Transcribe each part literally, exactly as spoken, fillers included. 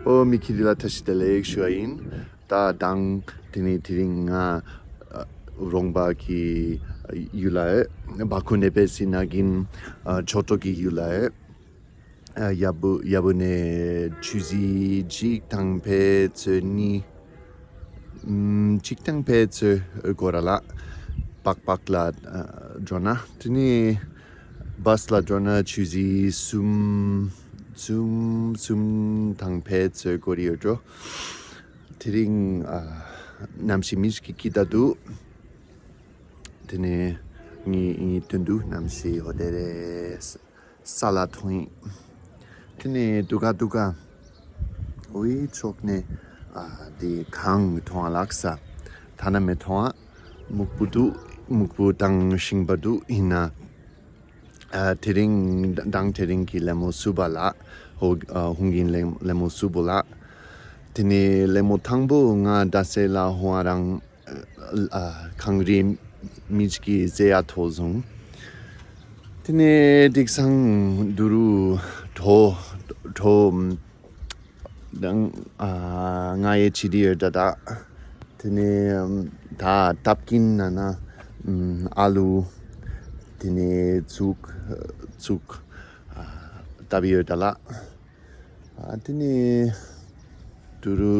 ཨོ་མི་ཁྱེར་ལ་བཀྲ་ཤིས་བདེ་ལེགས་ཞུ་བ་ཡིན། ད་དང་དེ་ནི་དེ་རིང་ང་རོང་པ་གི་ཡུལ་ལ་བ་ཁུ་ནེ་པེ་སི་ན་གིན་ཆོ་ཏོ་གི་ཡུལ་ལ་ཡ་བུ་ཡ་བུ་ནས་ཆུ་ཟི་གཅིག་དང་ཕེ་ཚོ་གཉིས་གཅིག་དང་ཕེ་ཚོ་སྐོར་ལ་པག་པག་ལ་འགྲོ་ན་དེ་ནི་བྷ་སི་ལ་འགྲོ་ན་ཆུ་ཟི་གསུམ་གསུམ་གསུམ་དང་ཕེ་ཚོ་སྐོར་ཡོད་འགྲོ། དེ་རིང་ཨ་གནམ་གཤིས་མི་ཞིག་གི་སྐྱིད་ད་འདུག་དེ་ནས་ངའི་ངའི་སྟོན་དུ་གནམ་གཤིས་ཧོ་དེ་རེད། ས་ལ་ཐོན་ཡིན། དེ་ནས་དུ་ག་དུ་ག་འོའི་ཕྱོགས་ནས་ཨ་དེ་གངས་མཐོང་བ་ལགས་ས། ཐ་ན་མེ་མཐོང་བ་སྨུག་པོ་འདུག་སྨུག་པོ་དང་ཤིང་པ་འདུག་ཡིན་ན། ཨ་དེ་རིང་དང་དེ་རིང་གི་ལེ་མོ་སུ་བ་ལ་ཧོ་ཨ་ཧུང་གིན་ལེ་ལེ་མོ་སུ་བོ་ལ། དེ་ནས་ལེ་མོ་ཐང་པོ་ང་ད་སེ་ལ་ཧོ་ཨ་རང་ཨ་གངས་རི་མི་ཅིག་གི་ཟེ་ཡ་ཐོ་བཟུང་། དེ་ནས་དིག་སང་དུ་རུ་གྲོ་གྲོ་དང་ཨ་ང་ཡི་ཆི་དི་ཡོད་ད་ད། དེ་ནས་ད་སྟབས་ཀྱིན་ན་ན་ཨ་ལུ། དེ་ནས་ཚུགས་ཚུགས་ཨ་སྟབས་ཡོད་ད་ལ། ཨ་དེ་ནས་དུ་རུ་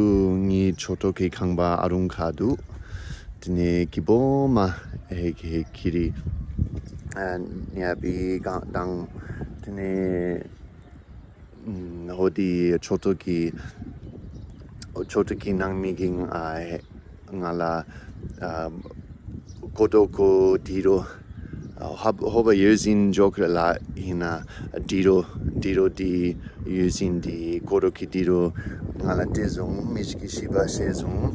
ངའི་ཆོ་ཏོ་གི་ཁང་པ་ཨ་རུང་ཁ་འདུག་དེ་ནས་ཀི་བོ་མ་ཧེ་ཧེ་ཁི་རི་ཨ་ཉ་པི་གང་དང་། དེ་ནས་ཨུམ་ཧོ་དི་ཆོ་ཏོ་གི་ཆོ་ཏོ་གི་ནང་མི་གི་ང་ཨ་ང་ལ་ཨ་ཀོ་ཏོ་ཀོ་དི་རོ། ཨ་ཧོ་ཧོ་བ་ཡོད་ཟིན་འཇོག་རེ་ལ་ཡིན་ན་དི་རོ་དི་རོ་དི་ཡོད་ཟིན་དི་ཀོ་རོ་གི་དི་རོ་ང་ལ་སྤྲད་སོང་། མི་ཞིག་གིས་ཤི་བ་བཤད་སོང་།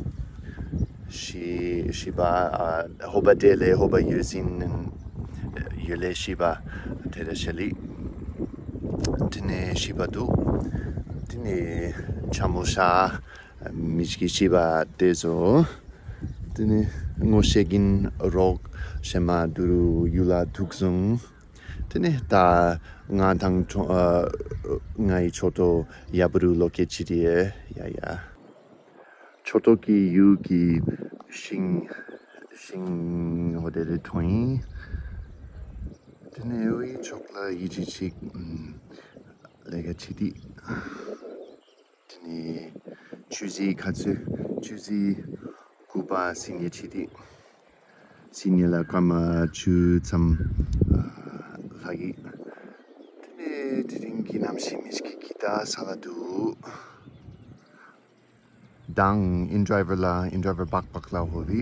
ཤི་ཤི་བ་ཨ་ཧོ་བ་དེ་ལས་ཧོ་བ་ཡོད་ཟིན་ཡོད་ལས་ཤི་བ་དེ་རེ་ཤ་ལི། དེ་ནས་ཤི་བ་འདུག་དེ་ནས་ཆ་མོ་ཤ། མི་ཞིག་གིས་ཤི་བ་དེ་ཚོ། དེ་ནས་ངོ་ཤེས་ཀྱིན་རོགས་ཤེས་མ་དུ་རུ་ཡུལ་ལ་ཐུག་སོང་། དེ་ནས་ད་ང་དང་ཁྲོ་ཨ་ང་ཡི་ཆོ་ཏོ་ཡ་བུ་རུ་ལོ་ཀེ་ཆི་རི་ཡ་ཡ། ཆོ་ཏོ་གི་ཡུལ་གྱི་ཤིང་ཤིང་ཧོ་དེ་རེ་ཐོན་ཡིན། དེ་ནས་འོའི་ཕྱོགས་ལ་ཡི་ཅི་ཅིག་ལས་ཀ་བྱེད་དུས། དེ་ནས་ཆུ་ཟི་ཁ་ཚོད་ཆུ་ཟི་སྐུད་པ་སིན་ཡེ་ཆི་དི། སིན་ཡེ་ལ་སྐར་མ་བཅུ་ཙམ་ལྷག་གི། དེ་ནས་དེ་རིང་གི་གནམ་གཤིས་མི་ཞིག་གི་ད་ས་ལ་འདུག་དང་ཨིན་ཌ་རའི་ཝར་ལ་ཨིན་ཌ་རའི་ཝར་སྦག་སྦག་ལ་ཧོ་བི།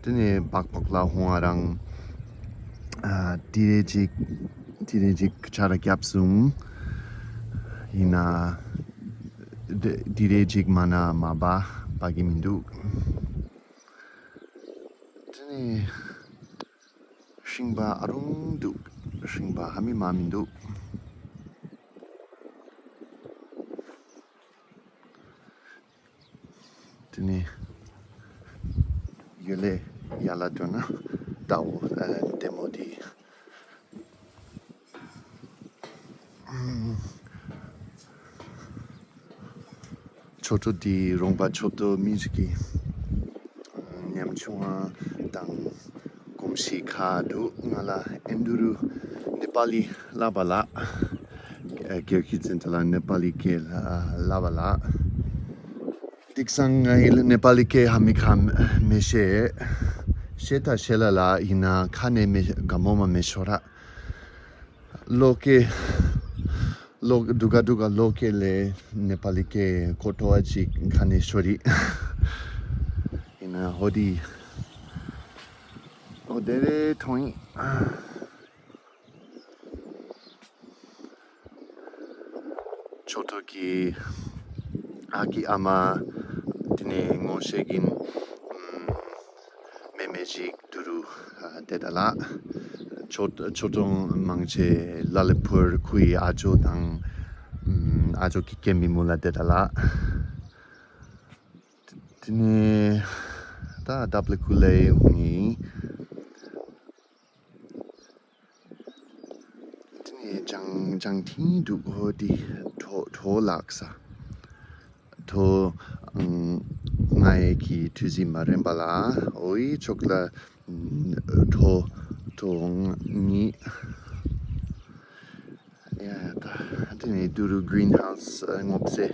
དེ་ནས་སྦག་སྦག་ལ་ཧོང་ཨ་རང་ཨ་ཏི་རེ་ཅིག་ཏི་རེ་ཅིག་ཆ་ར་རྒྱབ་སོང་། ཡིན་ན་ཏི་རེ་ཅིག་མ་ན་མ་བ་བ་གི་མི་འདུག་དེ་ནས་ཤིང་པ་ཨ་རུང་འདུག་ཤིང་པ་ཧ་མི་མ་མི་འདུག་དེ་ནས་ཡོད་ལེ་ཡ་ལ་འགྲོ་ན་ད་འོ་ལྟད་མོ་དེ། ཆོ་ཏོ་དེ་རོང་པ་ཆོ་ཏོ་མི་ཞིག་གི་ཉམ་ཆུང་བ་དང་གོམས་གཤིས་ཁ་འདུག་ང་ལ་ཨིན་དུ་རུ་ནེ་པ་ལི་ལབ་པ་ལ། ཨ་སྐད་ཀྱི་ཚན་ཚ་ལ་ནེ་པ་ལི་སྐད་ལ་ལབ་པ་ལ། ཏིག་སང་ང་ཡི་ནེ་པ་ལི་སྐད་ཧ་མི་ཁ་མི་ཤེས། ཤེས་ད་ཤེས་ལ་ལ་ཡིན་ན་ཁ་ནས་མི་དགའ་མོ་མ་མི་ཤོར་ར། ལོ་ཀེ་ལོ་དུ་ག་དུ་ག་ལོ་ཀེ་ལེ་ནེ་པ་ལི་ཀེ་ཀོ་ཏོ་ཨ་ཅིག་ཁ་ནེ་ཤོ་རི། ཡིན་ན་ཧོ་དི་ཨོ་དེ་རེ་ཐོང་ཡིན། ཆོ་ཏོ་གི་ཨ་ཀི་ཨ་མ་དེ་ནས་ངོ་ཤེས་ཀྱིན། མེ་མེ་ཅིག་དུ་རུ་ཨ་དེ་ད་ལ། ཆོ་ཆོ་ཏོང་མང་ཆེ་ལ་ལེ་ཕུར་ཁུའི་ཨ་ཅོ་དང་ཨ་ཅོ་ཀི་ཀེ་མི་མུ་ལ་དེ་ད་ལ། དེ་ནས་ད་ད་པ་ལེ་ཁུ་ལེ་ཧུ་ནི། དེ་ནས་ལྗང་ལྗང་ཐིང་འདུག་ཧོ་དེ་གྲོ་གྲོ་ལགས་ས། ཐོ་ང་ཡི་གི་ཐུ་ཟི་མ་རན་པ་ལ་འོ་ཡི་ཕྱོགས་ལ་ཐོ་ཐོ་ངི་ཡ་ད་དེ་ནས་དུ་རུ་greenhouse སྔོ་ཚལ་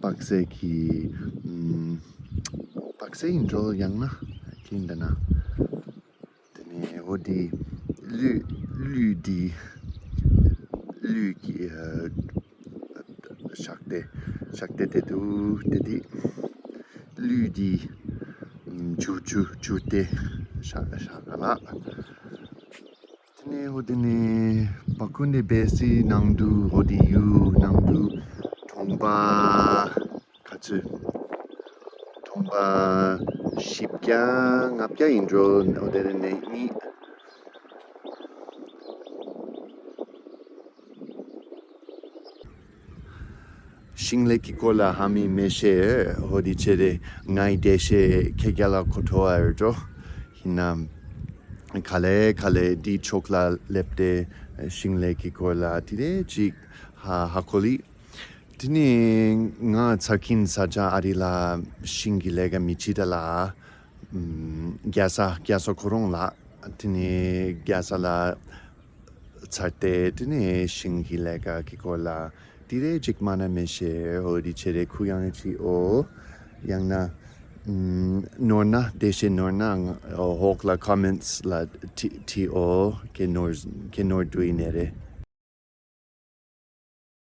པགས་སེ་གི་པགས་སེ་ཡིན་འགྲོ་ཡང་ན་ཁྱིན་ད་ན། དེ་ནས་འོ་དེ་ལུད་ལུད་དེ་ལུད་ཀྱི་ཤག་དེ་ཤག་དེ་དེ་དུ་དེ་དེ་ལུད་དེ་ཆུ་ཆུ་ཆུ་དེ་ཤག་ཤག་ལ། དེ་ནས་འོ་དེ་ནས་བ་ཀུན་དེ་བེ་སི་ནང་དུ་འོ་དེ་ཡུ་ནང་དུ་གྲོང་པ། ག་ཚོད། གྲོང་པ་བཞི་བརྒྱ་ལྔ་བརྒྱ་ཡིན་འགྲོ་འོ་དེ་ནས་གཉིས། ཤིང་ལེབ་ཀྱི་སྐོར་ལ་ཧ་མི་མེ་ཤེས་འོ་དེ་ཆེ་རེ་ངའི་འདྲེ་ཤེས་ཁྱེད་རྒྱ་ལ་གོ་ཐོ་ཨ་རོ་ཡིན་ན། ག་ལེ་ག་ལེ་དེའི་ཕྱོགས་ལ་སླེབས་ཏེ་ཤིང་ལེབ་ཀྱི་སྐོར་ལ་དེ་རེ་ཅིག་ཧ་ཧ་གོ་ལི། དེ་ནས་ང་ཚར་གིན་ས་ཆ་ཨ་རི་ལ་ཤིང་གི་ལས་ཀ་མི་བྱེད་ད་ལ། རྒྱ་ས་རྒྱ་ས་ཁོ་རང་ལ་དེ་ནས་རྒྱ་ས་ལ་ཚར་ཏེ་དེ་ནས་ཤིང་གི་ལས་ཀ་གི་སྐོར་ལ་དེ་རེ་ཅིག་མ་ན་མེ་ཤེས་འོ་དེ་ཆེ་རེ་ཁུ་ཡང་ཅི་འོ་ཡང་ན་ནོར་ན་བདེ་ཤེས་ནོར་ན་འོག་ལ་comments ལ་ཏི་ཏི་འོ་ཁེ་ནོར་ཁེ་ནོར་དུ་ཡིན་ནེ་རེ།